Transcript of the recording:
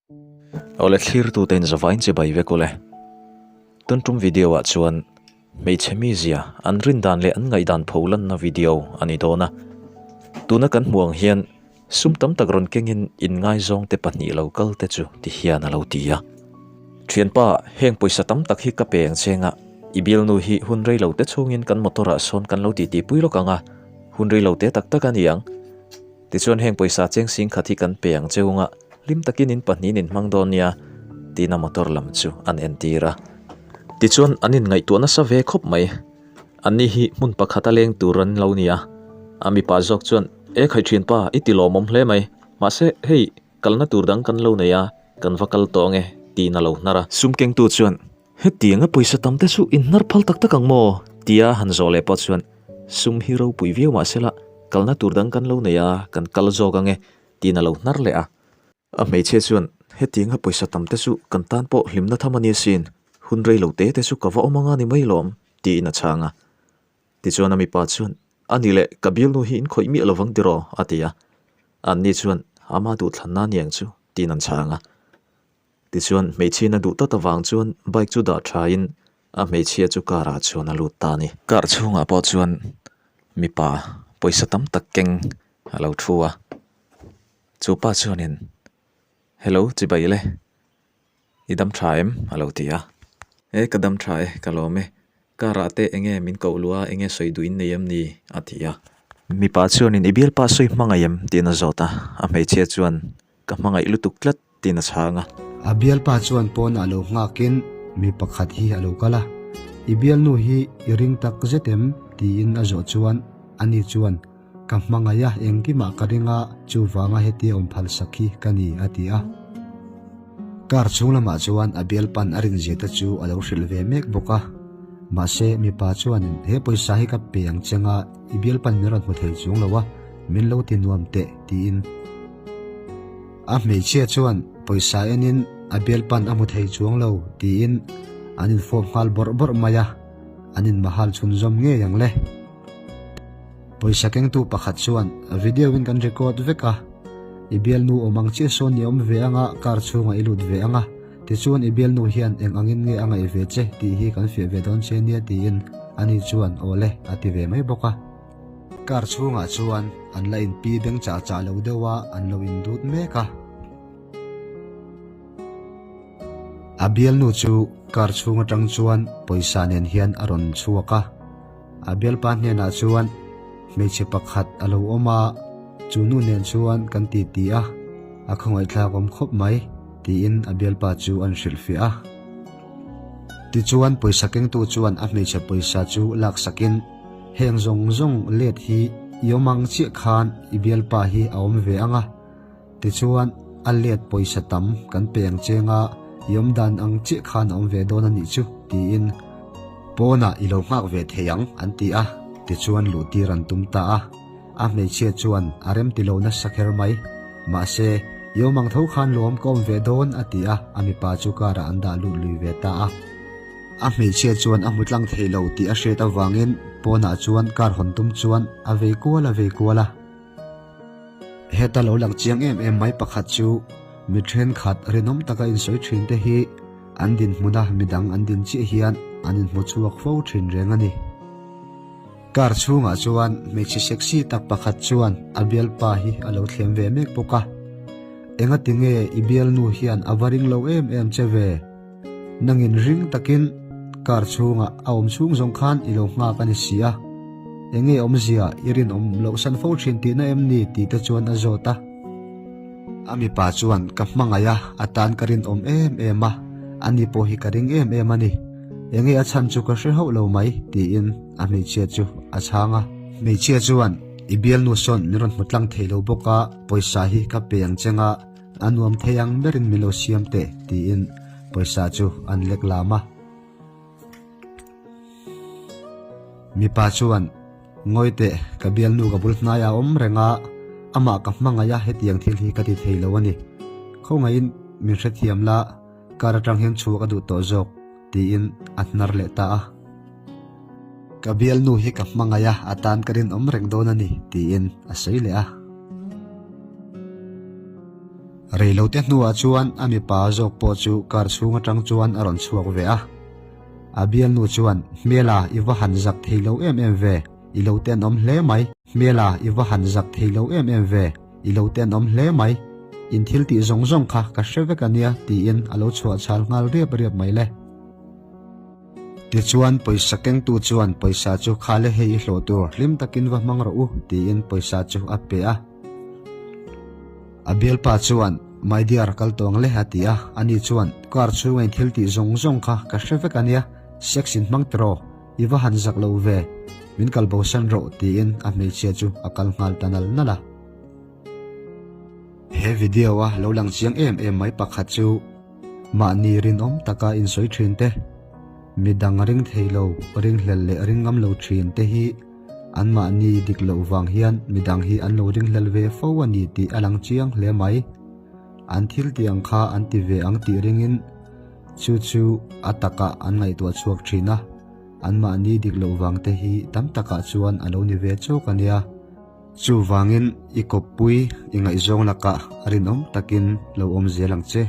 Awle thlirtute in zavain chibai vek ule. Tun tum video ah chuan hmeichhe mizia an rin dan leh an ngaihdan pho lanna video a ni dawn a. Tuna kan hmuh ang hian sum tam tak rawn kengin inngaizawng te pahnih lo kal te chu ti hian a lo ti a. Thianpa, heng pawisa tam tak hi ka pe ang che nga, i bialnu hi hun rei lo te chhungin kan motor ah sawn kan lo titi pui lawk ang a, hun rei lo te tak tak a ni ang. Tichuan heng pawisa cheng sing khat hi kan pe ang cheu nga, hlim takin in pahnihin in hmang dawn nia, tiin a motor lam chu an entir a. Tichuan an inngaihtuah nasa ve khawp mai. Anni hi hmun pakhat a leng tur an lo ni a. A mipa zawk chuan, E khai thianpa, i ti lawmawm hle mai. Mahse, hei, kalna tur dang kan lo nei a, kan va kal tawh ange, tiin a lo hnar a. Sum kengtu chuan, Hetianga pawisa tam te chu in hnar phal tak tak ang maw? tia han zawh leh pawh chuan, Sum hi ropui viau mah sela, kalna tur dang kan lo nei a, kan kal zawk ang e, tiin a lo hnar leh a. A hmeichhia chuan, Hetianga pawisa tam te chu kan tan pawh hlimna tham a ni asin, hun rei lo te te chu ka va awm anga ni mai lawm, tiin a chhang a. Tichuan a mipa chuan, A ni leh, ka bialnu hi in khawih miah lovang tiraw? a ti a. Anni chuan, Ama duhthlanna a ni ang chu, tiin an chhang a. Tichuan, hmeichhiain a duh tlat avang chuan bike chu dah thain a hmeichhia chu car ah chuan a lut ta a ni. Car chhungah pawh chuan mipa pawisa tam tak keng a lo thu a, chu pa chuanin Hello chibai le, i dam tha em? a lo ti a. E ka dam tha e, ka lawm e, car ah te enge min koh luh a, enge sawi duh in nei em ni? a ti a. Mipa chuanin i bialpa sawi hmangaih em? tiin a zawt a, a hmeichhia chuan Ka hmangaih lutuk tlat tiin a chhang a. A bialpa chuan pawnah lo nghakin mi pakhat hi a lo kal a, I bialnu hi i ring tak zet em? tiin a zawh chuan ani chuan, Ka hmangaih a, engkimah ka ring a, chuvanga hetia awm phal sak hi ka ni a ti a. Car chhung lamah chuan a bialpan a rinzia te chu a lo hrilh ve mek bawk a. Mahse, mipa chuanin he pawisa hi ka pe ang che nga, i bialpan min rawn hmu thei chung lo a, min lo ti nuam teh tiin. A hmeichhia chuan pawisa enin a bialpan a hmu thei chuang lo tiin an infawp nghal bawrh bawrh mai a, an inmahal chhunzawm ngei ang le. Pawisa kengtu pakhat chuan video in kan record vek a, i bialnu awm ang chiah sawn i awm ve anga car chhungah i lut ve anga, tichuan i bialnu hian eng angin nge a ngaih ve che tih hi kan fiah ve dawn che nia tiin ani chuan aw le a ti ve mai bawk a. Car chhungah chuan an la inpi beng chah chah lo deuh a, an lo indut mek a. A bialnu chu car chhung atang chuan pawisa nen hian a rawn chhuak a. A bialpa hnenah chuan hmeichhe pakhat a lo awm a, chu nu nen chuan kan ti ti a, a khawngaihthlak awm khawp mai, tiin a bialpa chu an hrilhfiah a. Tichuan pawisa kengtu chuan a hmeichhe pawisa chu laksakin, Heng zawng zawng let hi i awm ang chiah khan i bialpa hi a awm ve ang a, tichuan a let pawisa tam kan pe ang cheng a, i awm dan ang chiah khan a awm ve dawn a nih chu tiin pawnah i lo nghak ve thei ang an ti a, tichuan luh tir an tum ta a, a hmeichhia chuan a rem ti lo nasa kher mai, mahse i awm ang tho khan lawm ka awm ve dawn a ti a, a mipa chu car ah an dah lut lui ve ta a. A hmeichhia chuan a hmu tlang thei lo tih a hriat avangin pawnah chuan car hawn tum chuan a vei kual a vei kual a. Heta lo lang chiang em em mai pakhat chu mi thenkhat rinawm taka insawi thin te hi an dinhmuna midang an din chiah hian an inhmu chhuak fo thin reng a ni. Car chhungah chuan hmeichhe sexy tak pakhat chuan a bialpa hi a lo thlem ve mek bawk a. Engatinge i bialnu hian a va ring lo em em che ve? Nangin ring takin car chhungah a awm chhung zawng khan i lo nghak a ni si a, enge awmzia i rinawm loh san fo thin tihna em ni tih te chuan a zawt a. A mipa chuan ka hmangaih a, a tan ka rinawm em em a, ani pawh hi ka ring em em a ni. Enge a chhan chu ka hre hauh lo mai tiin a hmeichhia chu a chhang a. Hmeichhia chuan i bialnu sawn min rawn hmu tlang thei lo bawk a, pawisa hi ka pe ang cheng a, A nuam thei ang berin min lo siam teh tiin pawisa chu an lek lam a. Mipa chuan, Ngawi teh, ka bialnu ka bul hnaiah a awm reng a, amah ka hmangaih a hetiang thil hi ka ti thei lo a ni. Khawngaihin min hrethiam la, kar atang hian chhuak a duh tawh zawk, tiin a hnar leh ta a. Ka bialnu hi ka hmangaih a, a tan ka rinawm reng dawn a ni, tiin a sawi leh a. Reilote hnuah chuan a mipa zawk pawh chu car chhung atang chuan a rawn chhuak ve a. A bialnu chuan, Hmela, i va han zak thei lo em em ve, i lo tenawm hle mai. Hmela, i va han zak thei lo em em ve, i lo tenawm hle mai. In thil tih zawng zawng kha ka hre vek a nia, tiin a lo chhuah chhal nghal riap riap mai le. Tichuan, pawisa kengtu chuan pawisa chu kha le hei i hlawh tur, hlim takin va hmang rawh u, tiin pawisa chu a pe a. A bialpa chuan, My dear, kal tawng le, a ti a. Ani chuan, Car chhunga in thil tih zawng zawng kha ka hre vek a nia, sex in hmang tiraw, i va han zak lo ve, min kal bosan rawh, tiin a hmeichhia chu a kal nghal ta nal nal a. He video a lo lang chiang em em mai pakhat chu mahni rinawm taka insawi thin te, midang ring thei lo, ringhlel leh ring ngam lo thin te hi anmahni dik loh vang hian midang hi an lo ringhlel ve fo a ni tih a lang chiang hle mai. An thil tih ang kha an ti ve ang tih ringin chu chu a takah an ngaihtuah chhuak thin a, anmahni dik loh vang te hi tam takah chuan a lo ni ve chawk a nia. Chuvangin i kawppui i ngaihzawng lakah rinawm takin lo awm zel ang che.